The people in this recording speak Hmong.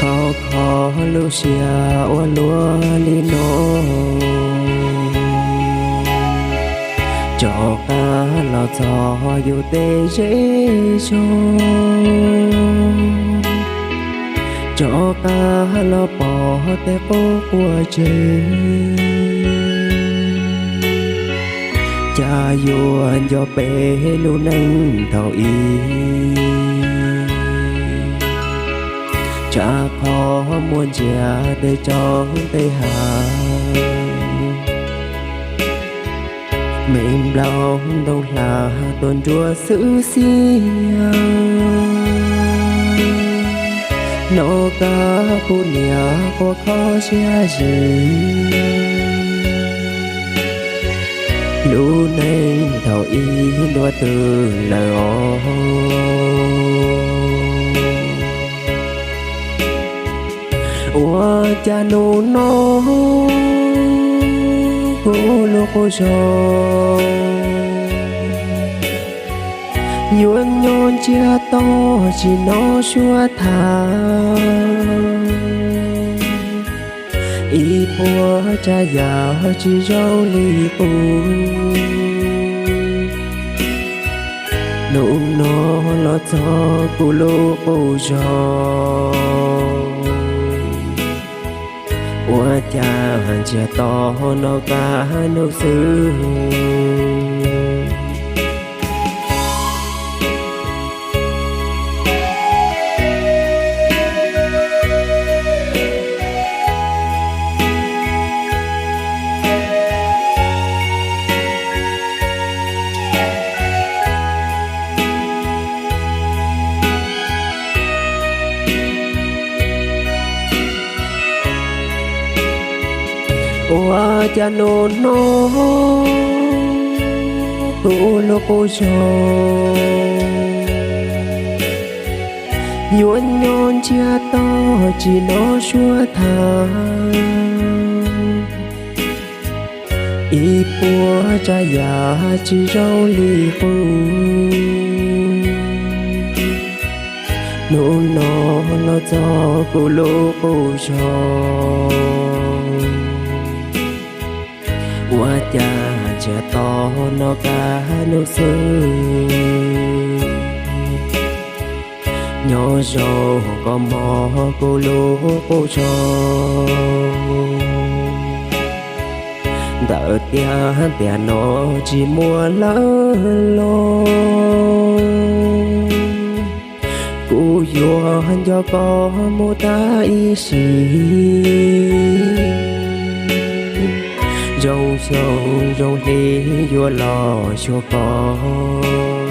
Kho kho lub siab ua luaj li no, rov qab los txog yus tej zej zog, rov qab los pom tej qub quas tseg. Cas yuav nco peb lub neej thaum ub, tshav qhov muaj ntsia tej tsob tej hav, me nplaum ntoo hla tuaj nruab xwb xiab. Hnov kab kuv niam quaj kho siab zim, lub neej thaum ub ntuag twg lawm os. Ua cas hnub no kuv lub qub zog yuav nyob ntsiag to tsis hnov suab tham, ib puas tsav yam tsis zoo li qub. Hnub no los txog kuv lub qub zog, ua cas ntsiag to hnov kab hnub xwb. Ua cas hnub no kuv lub qub zog yuav nyob ntsiag to tsis hnov suab tham, ib puas tsav yam tsis zoo li qub. Hnub no los txog kuv lub qub zog, ua cas ntsiag to hnov kab hnub xwb. Nyob zoo koj mog kuv lub qub zog, ntawm tiam no tsis muaj lawm los, kuv yuav nco koj mus tas ib sim. Zoo xyoo zoo hli yuav los xyuas koj,